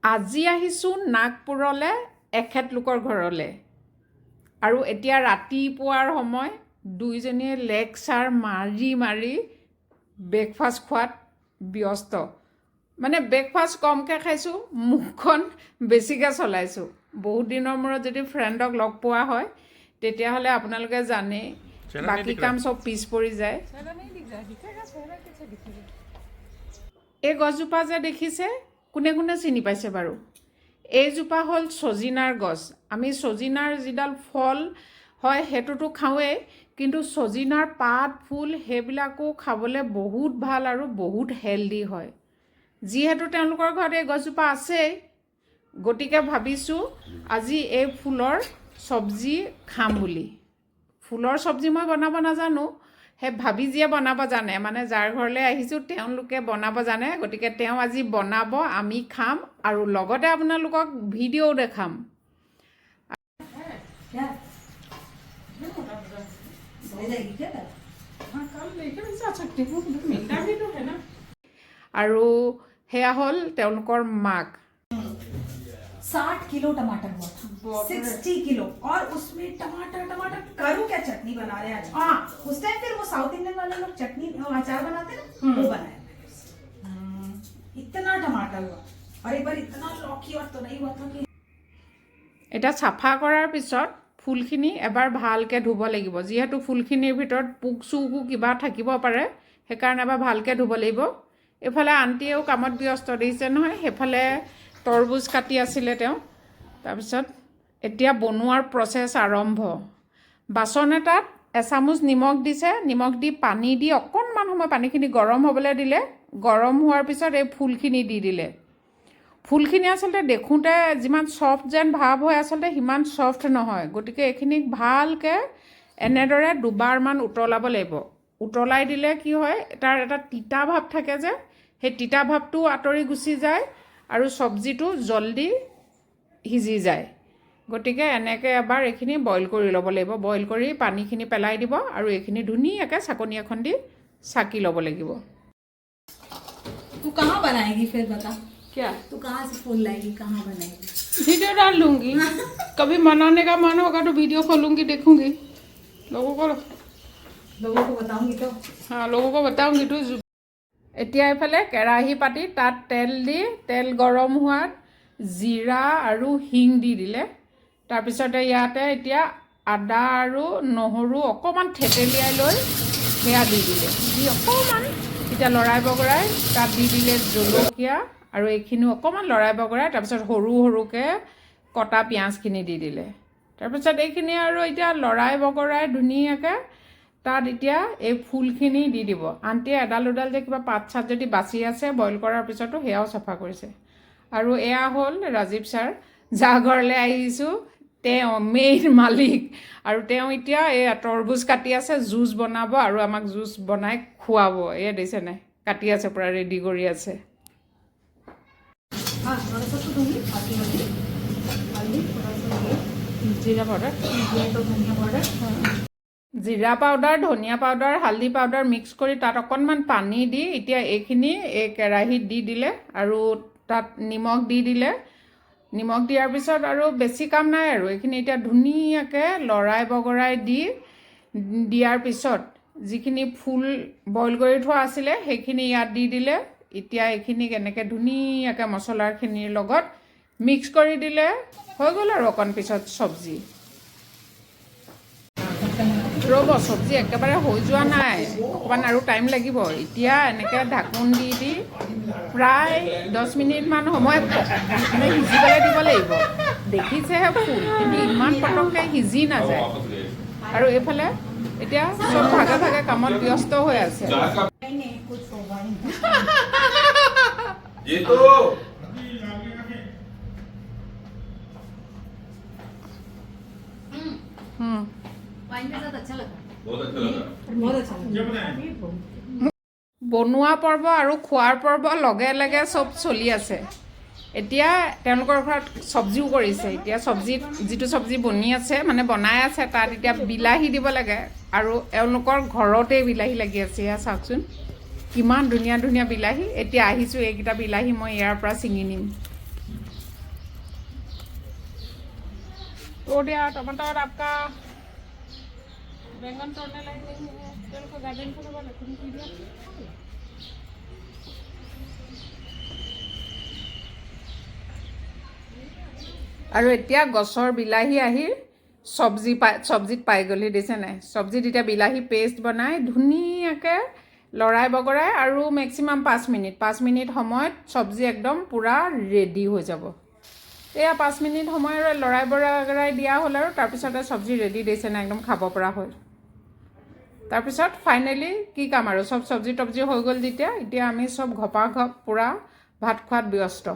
আজি আহিছোঁ নাগপুৰলৈ, এখেতলোকৰ ঘৰলৈ। আৰু এতিয়া ৰাতিপুৱাৰ সময়, দুইজনীয়ে লেকচাৰ মাৰি মাৰি ব্ৰেকফাষ্ট খোৱাত ব্যস্ত। মানে ব্ৰেকফাষ্ট কমকৈ খাইছোঁ, মুখখন বেছিকৈ চলাইছোঁ। বহুত দিনৰ মূৰত যদি ফ্ৰেণ্ডক লগ পোৱা হয়, তেতিয়াহ'লে আপোনালোকে জানেই, বাকী কাম চব পিছ পৰি যায়। এই গছজোপা যে দেখিছে, কোনে কোনে চিনি পাইছে বাৰু? এইজোপা হ'ল ছজিনাৰ গছ। আমি ছজিনাৰ যিডাল ফল হয়, সেইটোতো খাওঁৱেই, কিন্তু ছজিনাৰ পাত, ফুল সেইবিলাকো খাবলৈ বহুত ভাল আৰু বহুত হেল্ডি হয়। যিহেতু তেওঁলোকৰ ঘৰত এই গছজোপা আছেই, গতিকে ভাবিছোঁ আজি এই ফুলৰ চব্জি খাম বুলি। ফুলৰ চব্জি মই বনাব নাজানো, সেই ভাবিজীয়ে বনাব জানে, মানে যাৰ ঘৰলৈ আহিছোঁ তেওঁলোকে বনাব জানে। গতিকে তেওঁ আজি বনাব, আমি খাম আৰু লগতে আপোনালোকক ভিডিঅ'ও দেখাম। क्या हो जाएगी क्या कल? আৰু সেয়া হ'ল তেওঁলোকৰ মাক। 60 किलो टमाटर हुआ था, 60 किलो। और उसमें टमाटर टमाटर करूँ क्या? चटनी बना रहे हैं आज। हाँ, उस टाइम फिर वो साउथ इंडियन वाले लोग चटनी, वो अचार बनाते हैं ना, वो बनाया मैंने उससे। इतना टमाटर हुआ और एक बार इतना लौकी और तुरई हुआ था कि এতিয়া চাফা কৰাৰ পিছত ফুলখিনি এবাৰ ভালকৈ ধুব লাগিব, যিহেতু ফুলখিনিৰ ভিতৰত পোক চোকো কিবা থাকিব পাৰে, সেইকাৰণে এবাৰ ভালকৈ ধুব লাগিব। এইফালে আণ্টিয়েও কামত ব্যস্ত, দেখিছে নহয়, সেইফালে তৰমুজ কাটি আছিলে তেওঁ। তাৰপিছত এতিয়া বনোৱাৰ প্ৰচেছ আৰম্ভ। বাচন এটাত এচামুচ নিমখ দিছে। নিমখ দি, পানী দি অকণমান সময় পানীখিনি গৰম হ'বলৈ দিলে। গৰম হোৱাৰ পিছত এই ফুলখিনি দি দিলে। ফুলখিনি আচলতে দেখোঁতে যিমান ছফ্ট যেন ভাৱ হয়, আচলতে সিমান ছফ্ট নহয়। গতিকে এইখিনিক ভালকৈ এনেদৰে দুবাৰমান উতলাব লাগিব। উতলাই দিলে কি হয়, তাৰ এটা তিতা ভাৱ থাকে যে, সেই তিতা ভাৱটোও আঁতৰি গুচি যায় আৰু চব্জিটো জল্দি সিজি যায়। গতিকে এনেকৈ এবাৰ এইখিনি বইল কৰি ল'ব লাগিব। বইল কৰি পানীখিনি পেলাই দিব আৰু এইখিনি ধুনীয়াকৈ চাকনি এখন দি চাকি ল'ব লাগিব। तू कहाँ बनाएगी फिर, बता। क्या? तू कहाँ से फूल लाएगी, कहाँ बनाएगी? वीडियो डाल लूँगी। कभी बनाने का मन होगा तो वीडियो खोलूँगी, देखूँगी लोगों को। लोगों को बताऊंगी तो। हाँ, लोगों को बताऊँगी तो। এতিয়া এইফালে কেৰাহী পাতি তাত তেল দি, তেল গৰম হোৱাত জিৰা আৰু হিং দি দিলে। তাৰপিছতে ইয়াতে এতিয়া আদা আৰু নহৰু অকণমান থেতেলিয়াই লৈ সেয়া দি দিলে। দি অকণমান এতিয়া লৰাই বগৰাই তাত দি দিলে জলকীয়া আৰু এইখিনিও অকণমান লৰাই বগৰাই, তাৰপিছত সৰু সৰুকৈ কটা পিঁয়াজখিনি দি দিলে। তাৰপিছত এইখিনি আৰু এতিয়া লৰাই বগৰাই ধুনীয়াকৈ তাত এতিয়া এই ফুলখিনি দি দিব। আণ্টিয়ে এডাল দুডাল যে কিবা পাত চাত যদি বাচি আছে বইল কৰাৰ পিছতো, সেয়াও চাফা কৰিছে। আৰু এয়া হ'ল ৰাজীৱ ছাৰ, যাৰ ঘৰলৈ আহিছোঁ, তেওঁ মেইন মালিক। আৰু তেওঁ এতিয়া এই তৰমুজ কাটি আছে, জুচ বনাব আৰু আমাক জুচ বনাই খুৱাব। এয়া দিছে নাই, কাটি আছে, পূৰা ৰেডি কৰি আছে। हाँ, थोड़ा सा तो दूंगी। बाकी हल्दी, हल्दी थोड़ा सा ये। জিৰা পাউডাৰ। ये तो धनिया पाउडर। জিৰা পাউডাৰ, ধনিয়া পাউডাৰ, হালধি পাউডাৰ মিক্স কৰি তাত অকণমান পানী দি এতিয়া এইখিনি এই কেৰাহীত দি দিলে আৰু তাত নিমখ দি দিলে। নিমখ দিয়াৰ পিছত আৰু বেছি কাম নাই আৰু এইখিনি এতিয়া ধুনীয়াকৈ লৰাই বগৰাই দি দিয়াৰ পিছত যিখিনি ফুল বইল কৰি থোৱা আছিলে, সেইখিনি ইয়াত দি দিলে। এতিয়া এইখিনি কেনেকৈ ধুনীয়াকৈ মছলাখিনিৰ লগত মিক্স কৰি দিলে, হৈ গ'ল। আৰু অকণ পিছত চব্জি। ৰ'ব, চব্জি একেবাৰে হৈ যোৱা নাই, অকণমান আৰু টাইম লাগিব। এতিয়া এনেকৈ ঢাকোন দি দি প্ৰায় 10 মিনিটমান সময় মানে সিজিবলৈ দিব লাগিব। দেখিছেহে ফুল, কিন্তু ইমান পটককৈ সিজি নাযায়। আৰু এইফালে এতিয়া চব ভাগে ভাগে কামত ব্যস্ত হৈ আছে। नहीं नहीं, कुछ होगा ही नहीं। ये तो वाइन के साथ अच्छा लगा। बहुत अच्छा लगा। बहुत अच्छा लगा। বনোৱা পৰ্ব আৰু খোৱাৰ পৰ্ব লগে লগে চব চলি আছে। এতিয়া তেওঁলোকৰ ঘৰত চব্জিও কৰিছে। এতিয়া চব্জিত যিটো চব্জি বনি আছে, মানে বনাই আছে, তাত এতিয়া বিলাহী দিব লাগে। আৰু এওঁলোকৰ ঘৰতেই বিলাহী লাগি আছে। এয়া চাওকচোন, কিমান ধুনীয়া ধুনীয়া বিলাহী। এতিয়া আহিছোঁ, এইকেইটা বিলাহী মই ইয়াৰ পৰা ছিঙি নিম। तोड़ दिया टमाटर आपका। बैंगन तोड़ने लायक नहीं है। তেওঁলোকৰ গাৰ্ডেনখনৰ পৰা লেখনি কৰি দিয়া। আৰু এতিয়া গছৰ বিলাহী আহি চব্জি পাই, চব্জিত পাই গ'লহি, দিছে নাই? চব্জিত এতিয়া বিলাহী পেষ্ট বনাই ধুনীয়াকৈ লৰাই বগৰাই আৰু মেক্সিমাম 5 মিনিট, 5 মিনিট সময়ত চব্জি একদম পূৰা ৰেডি হৈ যাব। এয়া 5 মিনিট সময় আৰু লৰাই বগৰাই দিয়া হ'ল আৰু তাৰপিছতে চব্জি ৰেডি, দিছে নাই, একদম খাব পৰা হ'ল। তাৰপিছত ফাইনেলি কি কাম আৰু, চব চব্জি তব্জি হৈ গ'ল যেতিয়া, এতিয়া আমি চব ঘপা ঘপ পূৰা ভাত খোৱাত ব্যস্ত।